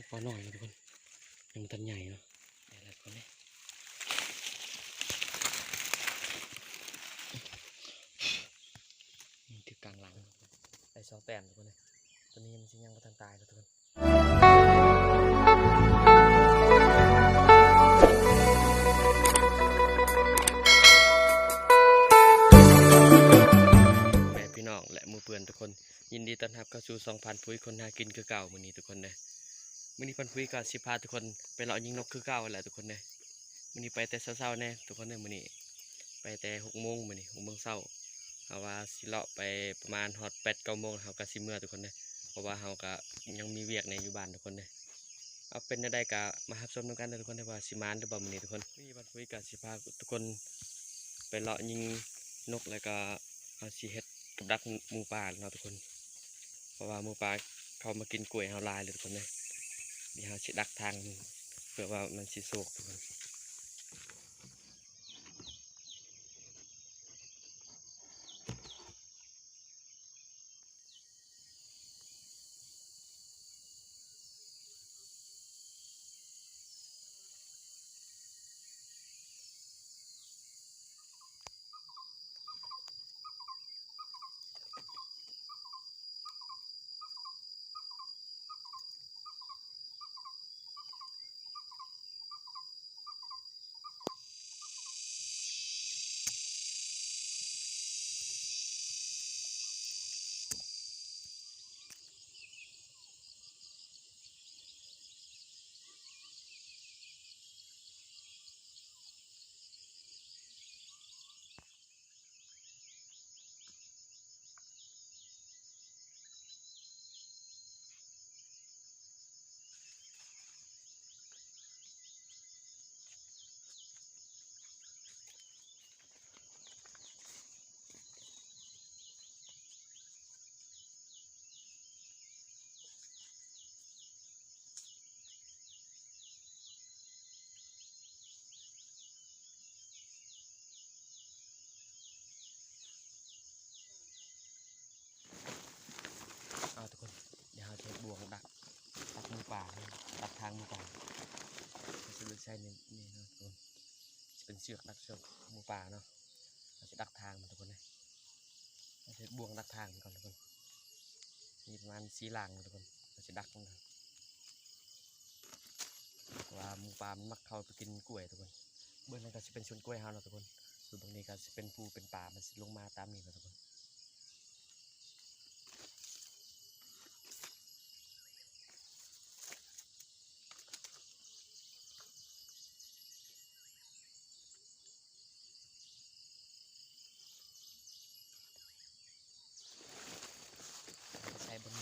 ພໍນ້ອຍເນາະທຸກຄົນ ຍັງບໍ່ທັນໃຫຍ່ເນາະ. ໄດ້ແລ້ວທຸກຄົນເດ້ ຖືກກາງຫຼັງ ໄດ້ສອງແຕ້ມທຸກຄົນເດ້. ຕົວນີ້ມັນຊິຍັງບໍ່ທັນຕາຍເນາະທຸກຄົນ. ແມ່ພີ່ນ້ອງ ແລະ ໝູ່ເພື່ອນທຸກຄົນ ຍິນດີຕ້ອນຮັບເຂົ້າສູ່ຊ່ອງພານຜຸຍຄົນຫາກິນຄືເກົ່າ. ມື້ນີ້ທຸກຄົນເດີ ມື້ນີ້ພານຜຸຍກໍຊິພາທຸກຄົນໄປເລາະຍິງນົກຄືເກົ່າແຫຼະທຸກຄົນເດີ. ມື້ນີ້ໄປແຕ່ເຊົ້າໆແນ່ທຸກຄົນເດີ ມື້ນີ້ໄປແຕ່ຫົກໂມງ ມື້ນີ້ຫົກໂມງເຊົ້າ. ເຮົາວ່າຊິເລາະໄປປະມານຮອດແປດເກົ້າໂມງ ເຮົາກໍຊິເມືອທຸກຄົນເດີ ເພາະວ່າເຮົາກໍຍັງມີວຽກແດ່ຢູ່ບ້ານທຸກຄົນເດີ. ເອົາ ເປັນແນວໃດກໍມາຮັບຊົມນຳກັນເດີທຸກຄົນເດີ ວ່າຊິໝານຫຼືບໍ່ມື້ນີ້ທຸກຄົນ. ມື້ນີ້ພານຜຸຍກໍຊິພາທຸກຄົນໄປເລາະຍິງນົກ ແລ້ວກໍເຮົາຊິເຮັດກັບດັກໝູປ່າເນາະທຸກຄົນ ເພາະວ່າໝູປ່າເຂົ້າມາກິນກ້ວຍເຮົາຫຼາຍເລີຍທຸກຄົນເດີ. ດຽວເຮົາຊິດັກທາງເພື່ອວ່າມັນຊິໂຊກທຸກຄົນ. ເອົາທຸກຄົນ ດຽວເຮົາຈະເຮັດບ່ວງດັກ ດັກໝູປ່າ ດັກທາງໝູປ່າ. ເຮົາຊິເລືອກໃຊ້ນີ້ ນີ້ເນາະທຸກຄົນ ຊິເປັນເຊືອກ ດັກເຊືອກໝູປ່າເນາະ. ເຮົາຊິດັກທາງມັນທຸກຄົນເອີຍ ເຮົາຊິເຮັດບ່ວງດັກທາງມັນກ່ອນທຸກຄົນ. ມີປະມານສີ່ຫຼັງທຸກຄົນ ເຮົາຊິດັກມັນກ່ອນ ເພາະວ່າໝູປ່າມັນມັກເຂົ້າໄປກິນກ້ວຍທຸກຄົນ. ເບື້ອງນັ້ນກໍຊິເປັນສວນກ້ວຍເຮົາເນາະທຸກຄົນ ສ່ວນເບື້ອງນີ້ກໍຊິເປັນພູເປັນປ່າ ມັນຊິລົງມາຕາມນີ້ເນາະທຸກຄົນ. ໃສ່ເບິ່ງ ເ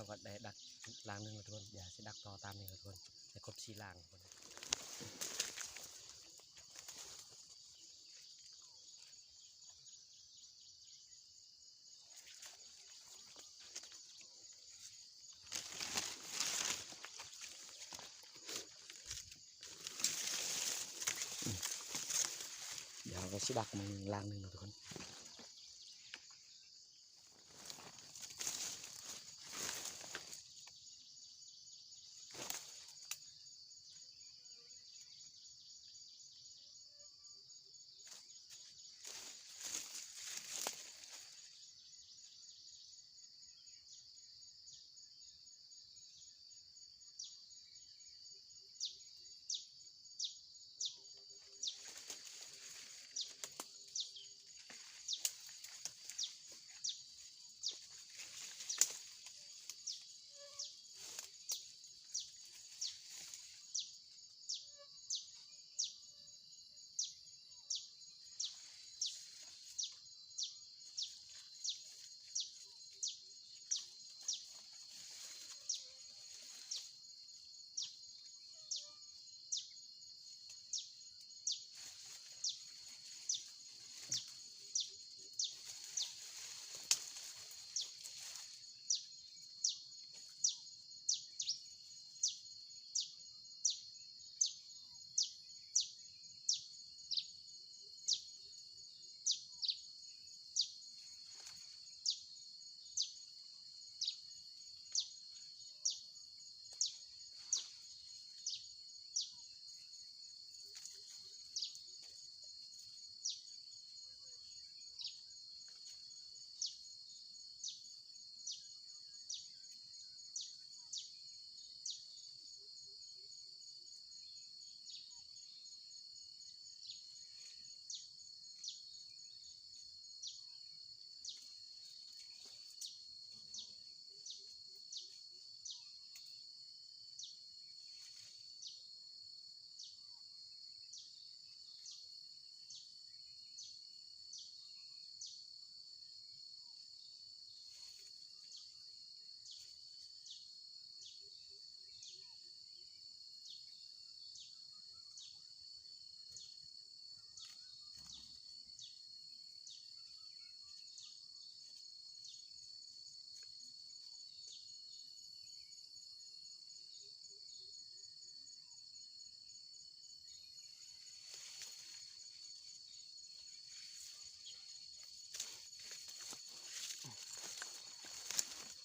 ວ່າໄດ້ດັກລ່າງໜຶ່ງແລ້ວທຸກຄົນ, ດຽວຊິດັກຕໍ່ຕາມນີ້ທຸກຄົນ ໃຫ້ຄົບສີ່ລ່າງທຸກຄົນ. ດຽວເຮົາກໍຊິດັກມັນລ່າງໜຶ່ງເນາະທຸກຄົນ.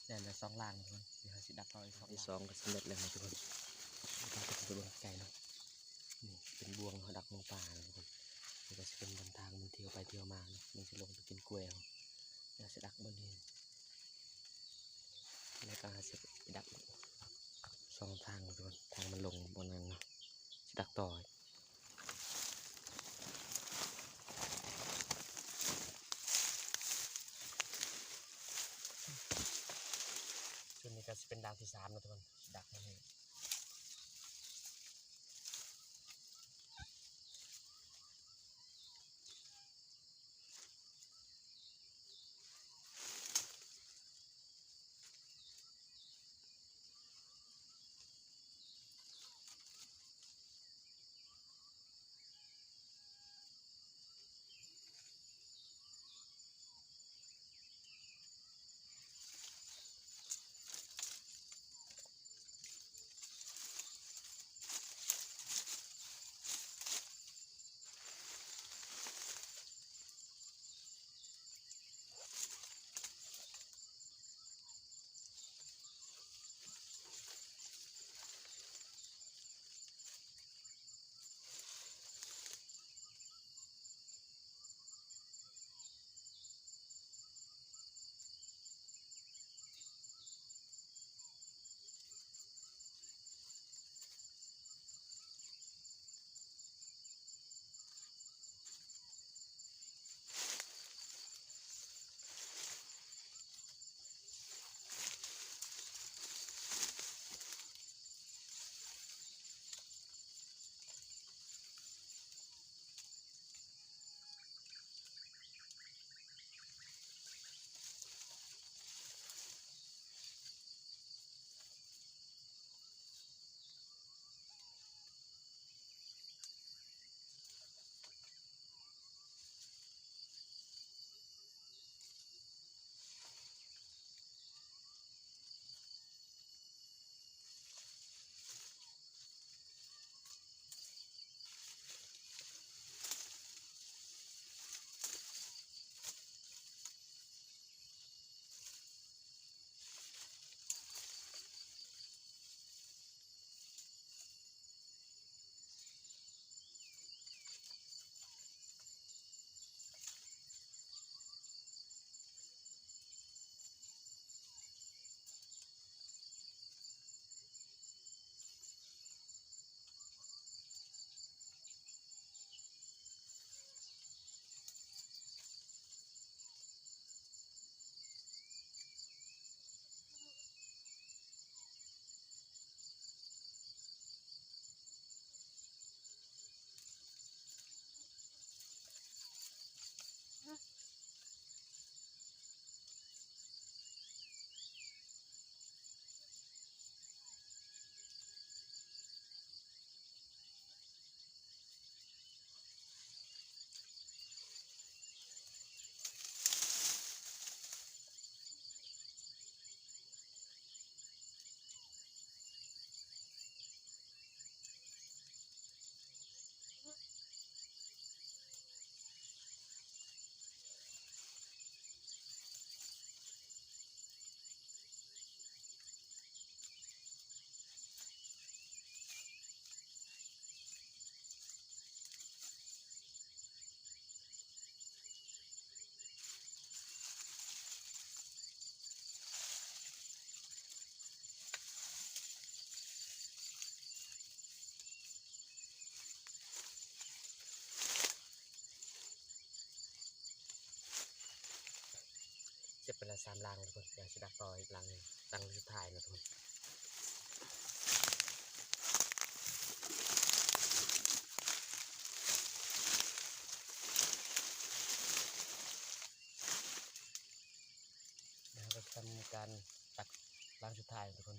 ໄດ້ແລ້ວສອງລ່າງທຸກຄົນ, ດຽວເຮົາຊິດັກຕໍ່ອີກສອງ ທີ່ສອງກໍສຳເລັດແລ້ວທຸກຄົນ. ເຮົາກໍຊິໄປເບິ່ງໃກ້ເນາະ, ນີ້ເປັນບ່ວງເຮົາດັກໝູປ່າທຸກຄົນ. ນີ້ກໍຊິເປັນບອນທາງມັນທ່ຽວໄປທ່ຽວມາເນາະ, ມັນຊິລົງໄປກິນກ້ວຍເຮົາ. ດຽວຊິດັກບ່ອນນີ້ ແລ້ວກໍຊິໄປດັກສອງທາງທຸກຄົນ, ທາງມັນລົງບ່ອນນັ້ນເນາະ, ຊິດັກຕໍ່. ສ່ວນນີ້ກໍຊິເປັນດາວທີສາມເນາະທຸກຄົນ, ດັກໃຫ້. ເ ເປັນລະສາມຫຼັງທຸກຄົນ. ດຽວຊິດັກຕໍ່ອີກຫຼັງໜຶ່ງ, ຫຼັງສຸດທ້າຍເນາະທຸກຄົນ. ແລ້ວກໍທຳການຕັກຫຼັງສຸດທ້າຍທຸກຄົນ.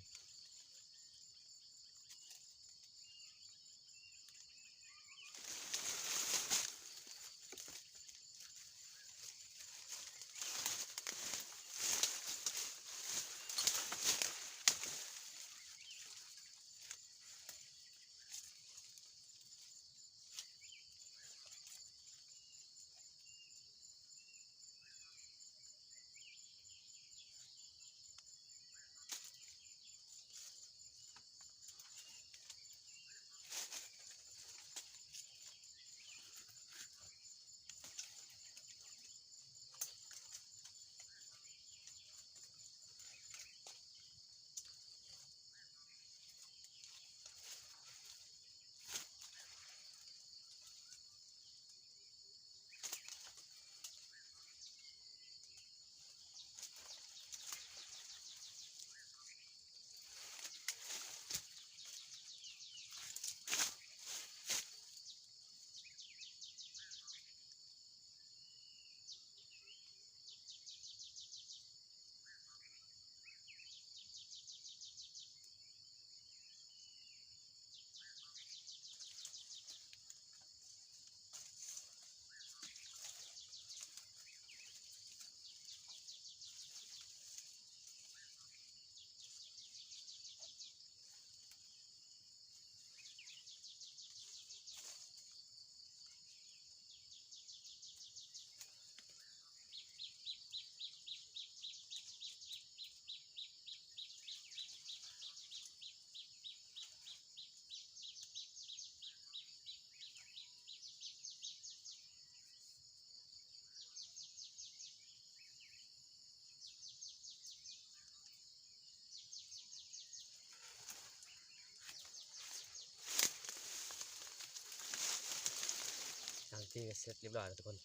ຫຼັງຈາກເສັດຮຽບຮ້ອຍແລ້ວທຸກຄົນ,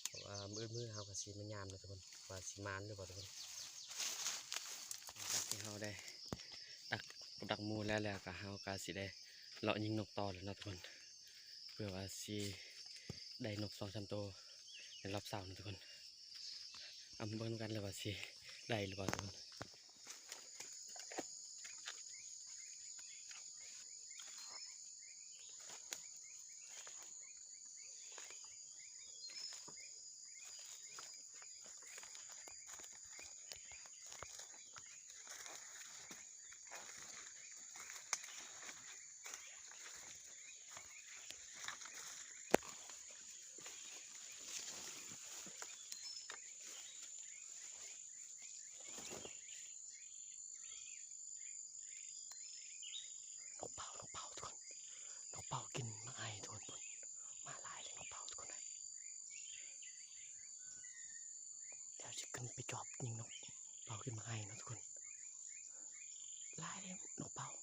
ເພາະວ່າມື້ອື່ນມື້ເຮົາກໍຊິມາຍາມເນາະທຸກຄົນ ວ່າຊິໝານຫຼືບໍ່ທຸກຄົນ. ຫຼັງຈາກທີ່ເຮົາໄດ້ຕັກ ຕັກໝູແລ້ວ ແລ້ວກໍເຮົາກໍຊິໄດ້ເລາະຍິງນົກຕໍ່ແລ້ວເນາະທຸກຄົນ, ເພື່ອວ່າຊິໄດ້ນົກສອງສາມໂຕໃນລອບເຊົ້າເນາະທຸກຄົນ. ເອົາມາເບິ່ງນຳກັນເລີຍວ່າຊິໄດ້ຫຼືບໍ່ທຸກຄົນ. ນົກເປົ້າ ນົກເປົ້າທຸກຄົນ, ນົກເປົ້າກິນໝາກໄຮທຸກຄົນ. ພຸ້ນ ມາຫຼາຍເລີຍນົກເປົ້າທຸກຄົນເອີຍ. ດຽວຊິຂຶ້ນໄປຈອບຍິງນົກເປົ້າກິນໝາກໄຮເນາະທຸກຄົນ. ຫຼາຍເລີຍນົກເປົ້າ. ເ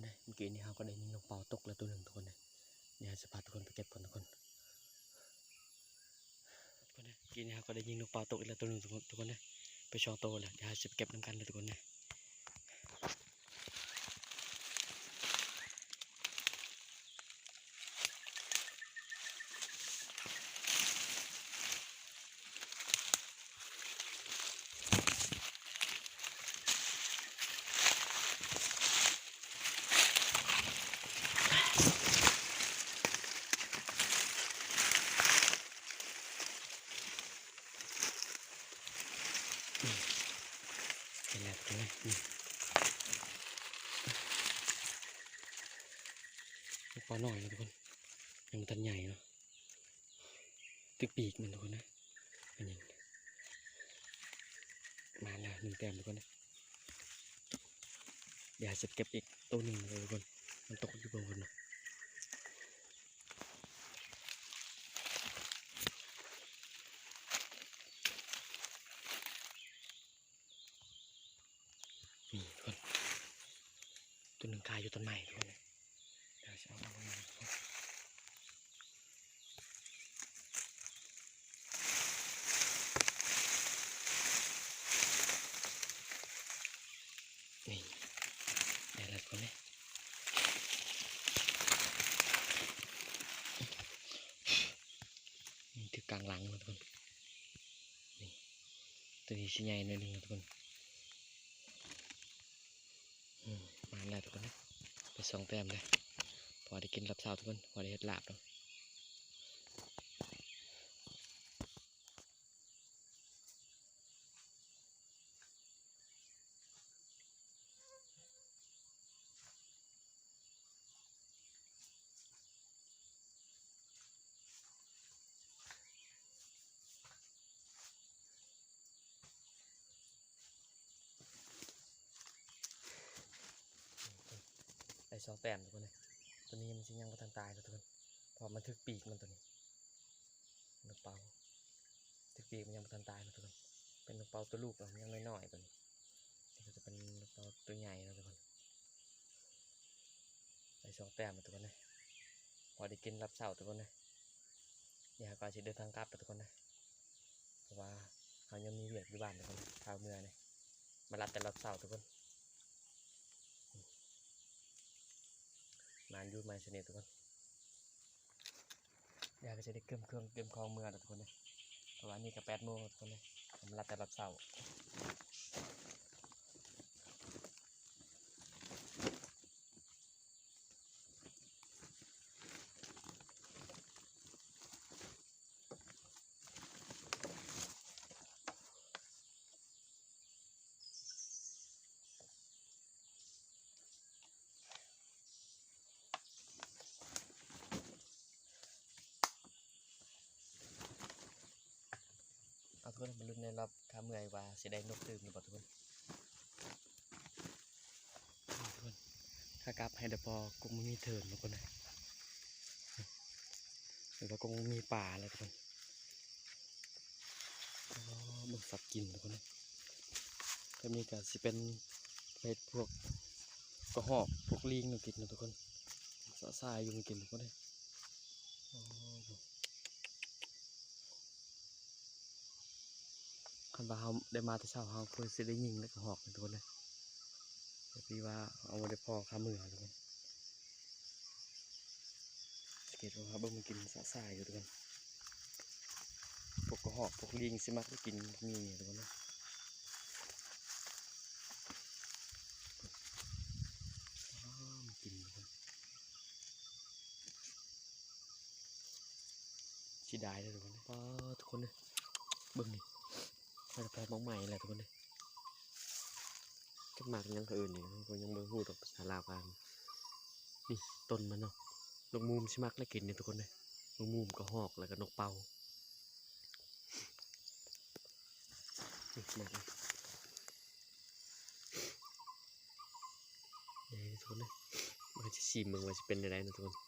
เมื่อกี้นี้เราก็ได้ยิงนกเป้าตกแล้วตัวหนึ่งทุกคนนะ เดี๋ยวจะพาทุกคนไปเก็บก่อนทุกคน ทุกคนนะ เมื่อกี้นี้เราก็ได้ยิงนกเป้าตกอีกแล้วตัวหนึ่งทุกคนทุกคนนะ ไปสองตัวแล้ว เดี๋ยวเราจะไปเก็บนำกันเลยทุกคนนะ นี่ เห็นแล้วทุกคนนะ นี่ ปลาน้อยนะทุกคน ยังบ่ทันใหญ่เนาะ ถืกปีกมันทุกคนนะ อันนี้ มาแล้วหนึ่งแต้มทุกคนนะ เดี๋ยวจะเก็บอีกตัวหนึ่งเลยทุกคน มันตกอยู่เบิ่งพุ่นนะ นี่ทุกคน ตัวหนึ่งคาอยู่ต้นไม้ทุกคน เดี๋ยวจะเอามาให้ทุกคน นี่ ได้แล้วทุกคนเด้ย นี่ถืกกลางหลังนะทุกคน นี่ ตัวนี้สิใหญ่หน่อยหนึ่งนะทุกคน อืม มาแล้วทุกคนนะ ไปสองแต้มเลย พอได้กินรอบเช้าทุกคน พอได้เฮ็ดลาบเนาะ ได้สองแต้มทุกคนเด้ย ตัวนี้มันสิยังบ่ทันตายเนาะทุกคน เพราะมันถืกปีกมันตัวนี้ นกเป้า ถืกปีกมันยังบ่ทันตายเนาะทุกคน เป็นนกเป้าตัวลูกเนาะ มันยังน้อยๆ ตัวนี้ นี่ก็จะเป็นนกเป้าตัวใหญ่เนาะทุกคน ได้สองแต้มเนาะทุกคนเด้ย พอได้กินรอบเช้าทุกคนเด้ย เดี๋ยวเราก็สิเดินทางกลับแล้วทุกคนเด้ย เพราะว่าเรายังมีเวียกอยู่บ้านทุกคน เช้าเมื่อนี่ มาลัดแต่รอบเช้าทุกคน หมานอยู่หมานเสน่ห์ทุกคน เดี๋ยวก็จะได้เตรียมเครื่องเตรียมของเมือแล้วทุกคนเด้ย เพราะว่านี่ก็แปดโมงแล้วทุกคนเด้ย มาลัดแต่รอบเช้า เอาทุกคน มาลุ้นในรอบค่าเมื่อยว่าสิได้นกตื่มหรือบ่ทุกคน ทุกคน ขากลับให้ได้พอกกบ่มีเถินทุกคนเด้ย แล้วก็กกบ่มีปลาแล้วทุกคน อ๋อ เบิ่งสัตว์กินทุกคนเด้ย แบบนี้ก็สิเป็นเห็ดพวกกระหอก พวกลิงมันกินเนาะทุกคน สะสายอยู่มันกินทุกคนเด้ย อ๋อ คันว่าเราได้มาแต่เช้า เราควรสิได้ยิงแล้วกระหอกทุกคนเด้ย แต่พี่ว่าเราบ่ได้พอค่าเมื่อทุกคน สังเกตว่าเบิ่งมันกินสะสายอยู่ทุกคน พวกกระหอก พวกลิงสิมักได้กินพวกนี้ทุกคนเด้ย อ๋อ มันกินทุกคน เสียดายเด้อทุกคนเด้อ ป๊าด ทุกคนเด้อ เบิ่งนี่ มันพอหมากใหม่แล้วทุกคนเด้อ จักหมากหยังเขาเอิ้นนี่ เฮาก็ยังบ่ฮู้ดอกภาษาลาวกลาง นี่ต้นมันเนาะ นกมูมสิมักได้กินนี่ทุกคนเด้อ นกมูม กระหอก แล้วก็นกเป้า นี่หมากนี่ นี่ทุกคนเด้อ เฮาจะชิมเบิ่งว่าสิเป็นจั่งใด๋เนาะทุกคน ส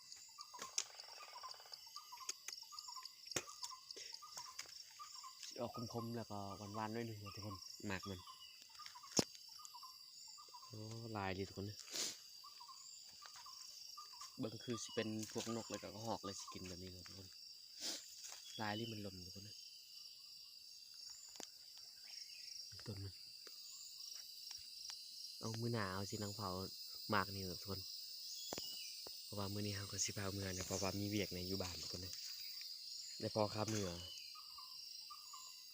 ิออกขมๆ แล้วก็หวานๆ หน่อยหนึ่งเนาะทุกคน หมากมัน โอ้ หลายเลยทุกคนเด้อ ເບິ່ງຄືຊິເປັນພວກນົກ ແລ້ວກໍກະຮອກ ແລ້ວຊິກິນແບບນີ້ເນາະທຸກຄົນ. ຫຼາຍອີ່ຫຼີ ມັນຫຼົ່ນທຸກຄົນເອີຍ ຕົ້ນມັນ. ເອົາ ມື້ໜ້າເຮົາຊິນັ່ງເຜົາໝາກນີ້ເນາະທຸກຄົນ ເພາະວ່າມື້ນີ້ເຮົາກໍຊິພາເມືອນະ ເພາະວ່າມີວຽກແດ່ຢູ່ບ້ານທຸກຄົນເອີຍ ໄດ້ພໍຄາເມືອ.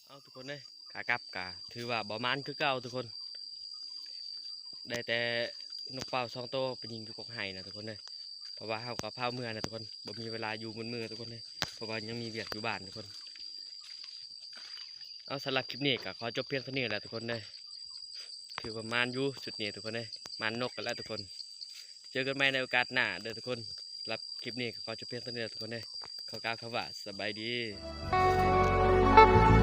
ເອົາ ທຸກຄົນເອີຍ ຂາກັບກະຖືວ່າບໍ່ໝານຄືເກົ່າທຸກຄົນ ໄດ້ແຕ່ນົກເປົ້າສອງໂຕໄປຍິງຢູ່ກົກໄຮ່ນະທຸກຄົນເອີຍ ເພາະວ່າເຮົາກໍພາເມືອນະທຸກຄົນ ບໍ່ມີເວລາຢູ່ໝົດມື້ທຸກຄົນເອີຍ ເພາະວ່າຍັງມີວຽກຢູ່ບ້ານທຸກຄົນ. ເອົາ ສຳລັບຄລິບນີ້ກໍຂໍຈົບພຽງເທົ່ານີ້ແຫຼະທຸກຄົນເດີ ຖືວ່າໝານຢູ່ຊຸດນີ້ທຸກຄົນເດີ ໝານນົກກັນແລ້ວທຸກຄົນ. ເຈີກັນໃໝ່ໃນໂອກາດໜ້າເດີທຸກຄົນ. ສຳລັບຄລິບນີ້ກໍຂໍຈົບພຽງເທົ່ານີ້ແຫຼະທຸກຄົນເດີ ຂໍກ່າວຄຳວ່າສະບາຍດີ.